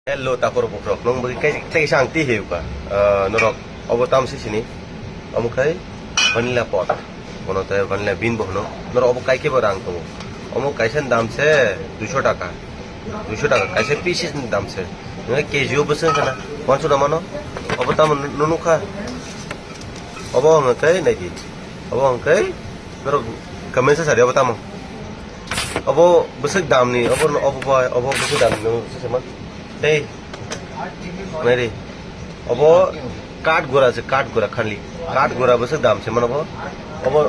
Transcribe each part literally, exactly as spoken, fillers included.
Hello, takor bukrok, nung bagi kai, kai sang ti heuka. Ah, norok, obo tam si sini. Omo khai vanilla pot. Bono te vanilla bean bo hwno. Norok obo kai kebo rang tongo. Omo kaisa ni dam se duiso taka. Duiso taka, kaisa pieces ni dam se. Nung K G o bwswng khana. Wansu da mano. Obo tam nunu kha. Obo hwnkhe nai di. Obo hwnkhe norok comment sa sari obo tamo. Obo bwswk dam ni, obo, obo bai, obo bwswk dam ni, nung se man. Tei. Nai di. Obo kat gura se, kat gura khali. Kat gura bwswk dam se man obo. Obo,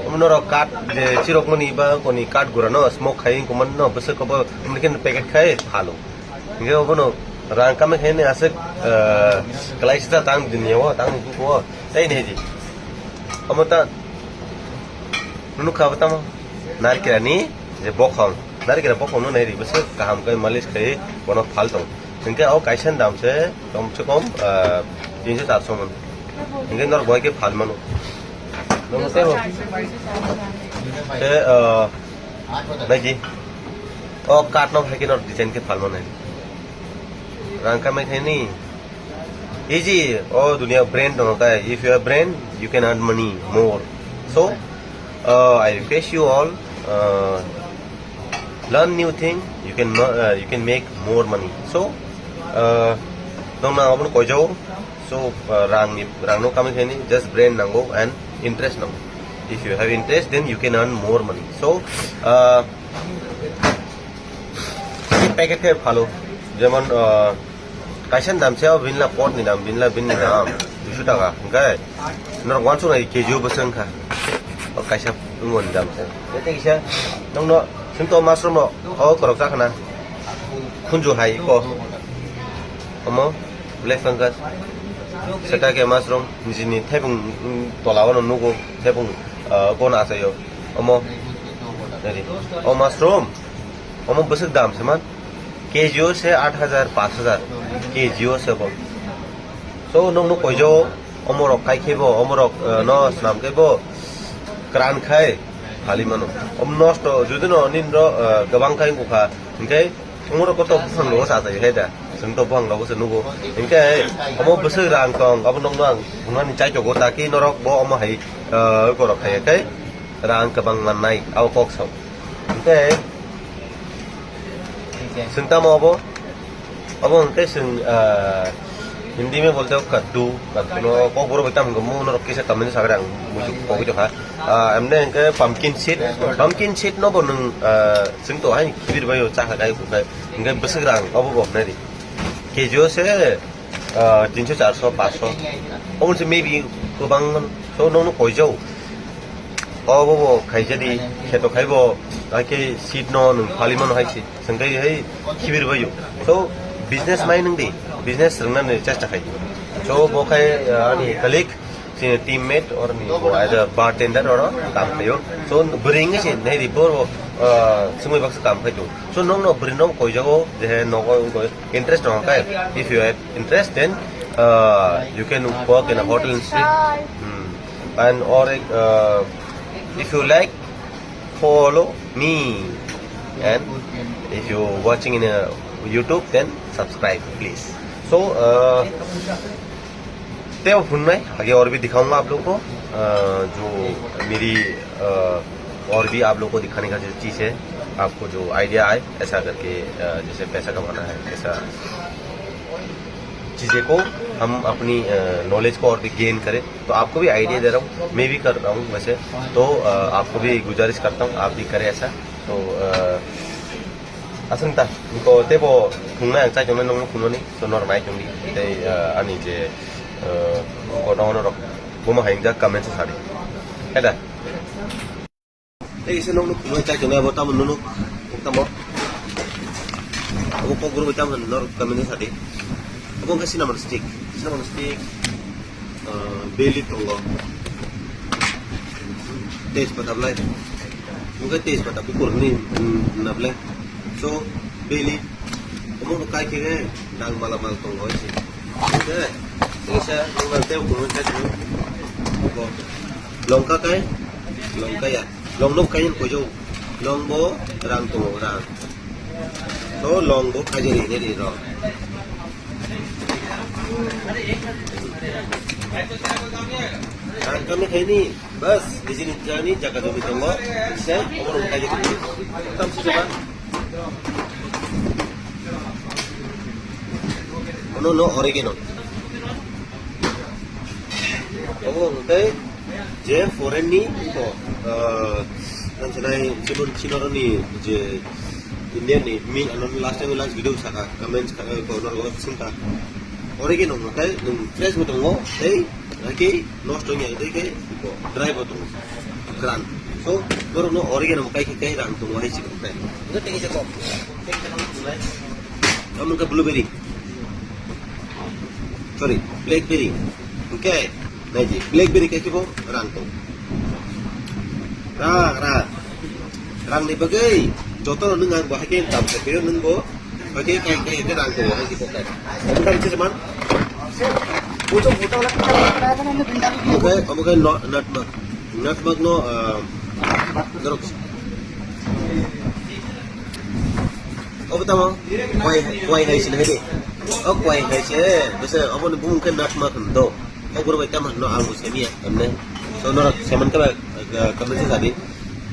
obo norok kat je chirok mani ba koni kat gura no smoke khai kuman no bwswk obo mungkin packet khai phalo. Hingke obono rang kamai khe ni aswk, eh, kwlai sita tang dunia o, tang buku o, tei ni di. Omo ta, nunu kha tamo, narikra ni je bokhong, narikra bokhong no nai ri, bwswk kaham khe malis khai bono phal tong. Hingke o kaisa ni dam se, kom se kom, eh, tinso charso man. Hingke norok bai khe phal mano. Nung tei bo. Te, eh, Nai di. O card no hai khe no design khe phalma nai. Rang kamai khe ni. Easy. O dunia brand dong kai. If you are brand, you can earn money more. So, uh, I request you all, uh, learn new thing. You can mo- uh, you can make more money. So, uh, nong na abon koi jao. So, uh, rang ni, rang no kamai khe ni just brain nango and interest nango. If you have interest, then you can earn more money. So, uh, packet khe phalo, jemon, uh, kaisa ni dam se o vanilla pot ni dam, vanilla bean ni dam duiso taka, hingke norok wansuk nai K G o bwswng kha. O kaisa wngmani dam se. Tei kisa nongno singto mushroom o, o korok chakhna. Khunju hai ko. Omo black fungus. Seta ke mushroom nijini thebung, mm, tola ono nugo thebung, ah, kono achaio. Omo. Nari. O mushroom. Omo bwswk dam se man. K G o se aat hajar, paanch hajar. K G o se bo. So, nong no koijo, omo rok kai khe bo, omo rok, eh, no swnam khe bo, kran khai, phali mano. Om nosto, jodi no nini ro, eh, kwbang khai wngkha, hingke omo rok koto buphang rogo sa sai hai da, chwng to buphang rogo se nugo. Hingke omo bwswk rang tong, abo nong no ang hwnani chai tongo, taki norok bo omo hai, eh, korok khai khai rang kwbang mannai, abo kok sao. Hingke Chwng tamo obo? Obo hwnkhe chwng, ah, Hindi mein bolte ho kaddu, kaddu no kokborok bai tamo hwnkhe mung norok kisa comment sakhe ang muitu kogwi tongkha. Ah, emne hwnkhe pumpkin seed, pumpkin seed no bo nwng, ah, chwng to hai khibir bai o chakha kai hwnkhe, hwnkhe bwswk rang obo bo hwnai di. K G o se, ah, tinso, charso, paanso. Obo se maybe kwbang mano. So, nokno koijao. Obo bo khaijadi, kheto khaibo, hakhe seed no nwng phali mano hai se. Sengkai hai khibir bayu. So, business mai nung di, business rwngna ni chesta khai. So, bo khai, ah, ani colleague, sini teammate or ni bo as a bartender or kam khayo. So, bwrwi wngwi se nai di bo, ah, sumui baksa kam khai tu. So, nokno bwrwi no koijago, je nogo interest no khai. If you have interest, then, uh, you can work in a hotel industry. Hmm. And or, uh, if you like, follow me. And if you watching in a YouTube, then subscribe, please. So, uh, ते वो फोन में आगे और भी दिखाऊंगा आप लोग को, अ, जो मेरी, अ, और भी आप लोग को दिखाने का जो चीज़ है, आपको जो आइडिया आए ऐसा करके, अ, जैसे पैसा कमाना है, ऐसा चीज़ें को हम अपनी, अ, नॉलेज को और भी गेन करें। तो आपको भी आइडिया दे रहा हूँ, मैं भी कर रहा हूँ वैसे, तो, अ, आपको भी गुजारिश करता हूँ आप भी करें ऐसा। तो, अ, Aswng ta, ko tebo khungnai ang chai tongnai nongno khungnani, so norok nai tongdi. Tei, ah, ani je, ah, kono ono rok, bomo hai wngjak comment sa sadi. Heda. Tei isa nongno khungnai chai tongnai abo tamo nunu, tamo. Abo kok guru tamo norok comment sa sadi. Abo wngkha cinnamon stick, cinnamon stick. Ah, beli tongo. Tejpata belai. Wngkha tejpata bukur hwnwi, mm, na belai. So, beli. Omo no kai khe nang mala mal tongo hai se. Khe, kisa nang tei bukur hwnwi kai tongo. Longka kai? Longka ya. Long no kai koijo. Long bo rang tongo, rang. To long bo khaijari hinwi ri rok. Ang kami khaini, bas, nijini jani jaga jomi tongo, se obono khaijari. Tamsi jaba. Ono no oregano. Obo hwnkhe je foreign ni ko, ah, ang sanai chini, chini rokni je Indian ni mi ano last time last video saka comment saka ko norok sungkha. Oregano hwnkhe nwng fresh bo tongo tei hakhe nosto wngya tei khe dry bo tongo. Gran. So, borok no oregano kai kai rang tongo hai chikon kai. Omo khe blueberry. Sorry, blackberry. Okay, naidi, blackberry kai khe bo rang tong. Rang, rang. Rang ni bagwi joto no nwng ang bo hai khe tam sa khe nwng bo. Hai khe kai kai khe rang tong hai khe bo kai. Omo tam se man. Omo khe, omo khe no, nutmeg. Nutmeg no, ah, dorok. Obo tamo? Kwai, kwai hai se hai de. O kwai hai se, bese obo ni bumung khe nutmeg hwn do. O guru bai tamo hwn no ang bo semiya, emne. So norok seman khe ba, ah, comment se jadi.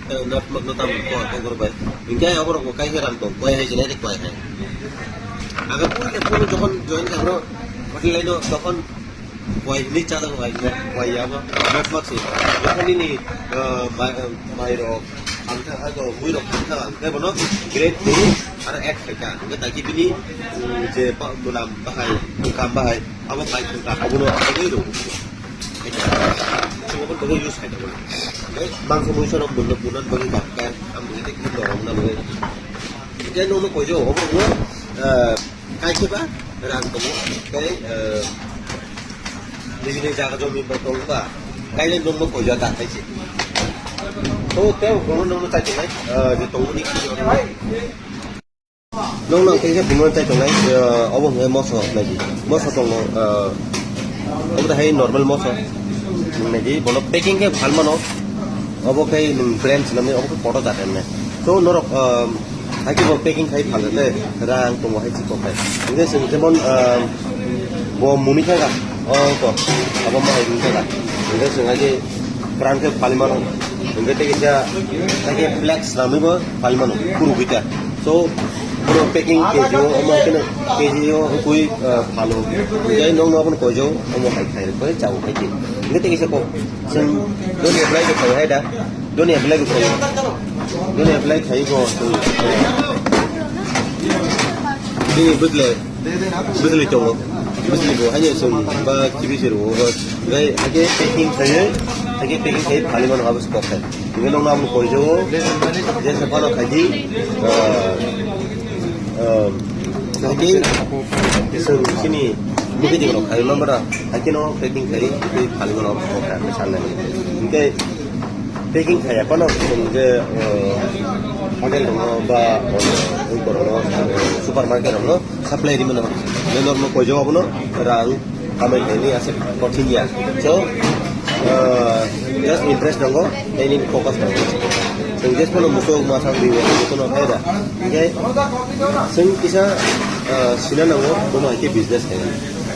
Eh, nutmeg no tamo ko, ko guru bai. Hingke obo rok bo kai khe rang tong, kwai hai se hai de kwai hai. Aga pura ke pura jokhon join khe bro, hotel line o tokhon Kwai ni chada kwai, kwai ya ba, mat mak si. Yakni ni, eh, mai, eh, mai rok, ang kha, ah, mui rok ang kha, ang kha bono grade two, aro ek khaika. Ang kha taki bini, mm, je pa, mulam bahai, kam bahai, abo kai khun ka, abo no, abo no. Chungo bo use khai ta. Bangso mui sono bunno, bunno bagi bakkan, ang bini tik bunno rong na bagi. Ite no no kojo, obo no, eh, Kaisa ba rang tongo, tei, eh, nijini jaga jomi bo tongo ba, kaile nungno koiya ta kaise. To tei bo nungno chai tongnai, eh, je tongo ni kiri ono. Nung nang kaisa bungo chai tongnai, eh, obo hwnwi moso naidi. Moso tongo, eh, obo hai normal moso. Nung naidi, bono packing khe phalmano. Obo khe nung brand swnamwi, obo khe kotor jat hwnwi. To norok, eh, Hakhe bo packing khai phalre tei rang tongo hai chikok khai. Hingke chwng jemon, ah, bo muni kha ga, o ko, abo ma hai muni kha ga. Hingke chwng hakhe brand khe phali mano. Hingke tei kisa, hakhe flex ramwi bo phali mano, kuru kita. So, bo packing K G o, omo hakhe no K G o hukui, ah, phalo. Hingke nong no abono koijo, omo hai khai rwkhe chao hai khe. Hingke tei kisa kok, chwng doni apply khe phai hai da. Doni apply khe phai. Doni apply khai ko. Dini bwsle, bwsle tongo. Bwsle bo hanya sung ba kibi sir bo ba. Gai hake packing khai, hake packing khai phali mano habis kok khai. Ngi nong nam koi jo. Jesa phano khai di. Ah, ah, hake sung sini mukhe di rok khai mambara. Hake no packing khai, khai phali mano kok khai sanai. Hingke Packing khai ya, phano chwng je, eh, hotel rokno ba, eh, ui borokno, eh, supermarket rokno supply rimano. Je norokno koijago abono rang kamai khaini aswk kothin ya. So, eh, just interest nango, tei nini focus nango. Chwng just phano muchung masa ri, muchung no khaida. Hingke chwng kisa, eh, sina nango, bono hai khe business khaina.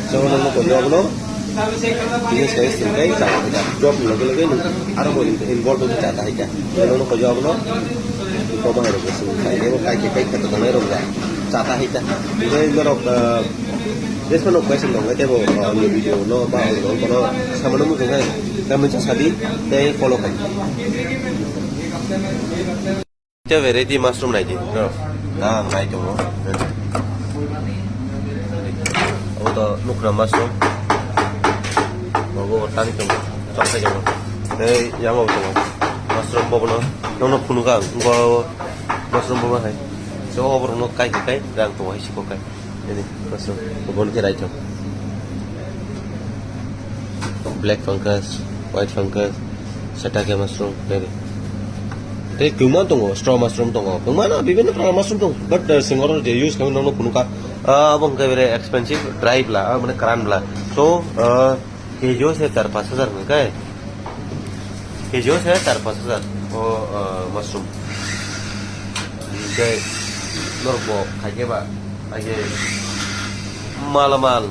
So, norokno koijago abono Business khe sing khai chata hai kha. Job ni loge loge nwng aro bo in-, involve wngwi chata hai kha. Nwng no khojo abono. Bo bahai rok bo sing khai. Ebo kai khe kai khe tongnai rok da. Chata hai kha. Tei norok, ah, jesma nok bai sing nong tei bo, ah, ni video no ba ang no bono samano muchung khai. Tei mungsa sadi tei follow khai. Tei variety mushroom nai di, no? Ah, nai tongo. Abo to nukra mushroom. Abo bo tani tongo, chokthai tongo. Tei yang bo tongo. Mushroom bo bono, nono phunukha, bo mushroom bo hai. So, oborok no kai kai, rang tongo hai siko kai. Ini, mushroom, bo bono khe rai tongo. Black fungus, white fungus, shiitake mushroom, ini. Tei kwbangma tongo, straw mushroom tongo, kwbangma no bibinno prokar mushroom tongo, but, uh, singoro je use khaimani nono phunukha, ah, abo hwnkhe bere expensive, dry bla, ah, mane kwran bla. So, ah, K G o se char panch hajar hwnkhe, K G o se char panch hajar o, ah, mushroom. Hwnkhe, Norok bo khaikhe ba, haikhe malamal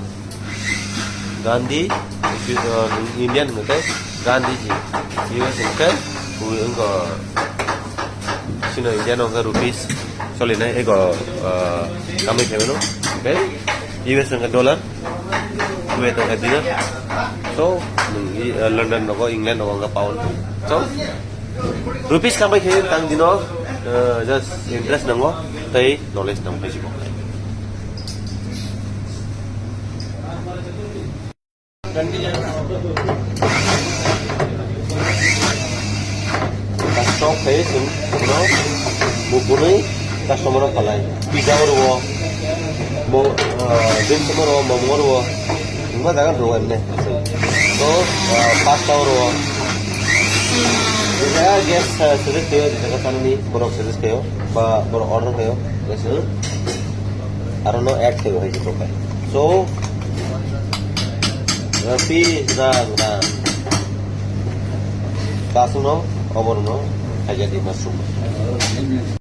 Gandhi, uh, Indian hwnkhe Gandhiji, U S hwnkhe, wngkha, sino Indian hwnkhe rupees solinai, ego, uh, kamai khaimano, hwnkhe U S hwnkhe dollar, Kuwait hwnkhe dinar, so, nwng, uh, London nogo, England nogo hwnkhe pound, so, Rupees kamai khe tang dino, eh, just interest nango, tei knowledge nang phai sibo. Stock khe chwng no bo bunui customer rok palai. Pizza o rwo, mo, eh, drinks o rwo, momo o rwo. Wngma jaga rwo emne. So, ah, pasta o rwo. Jaga guest, ah, suggest khayo, jaga sanani borok suggest khayo, ba borok order khayo, guys, hmm? Aro no add khayo hai jito khai. So, ah, pi jang jang. Kasung no, obor no, khaja di mushroom.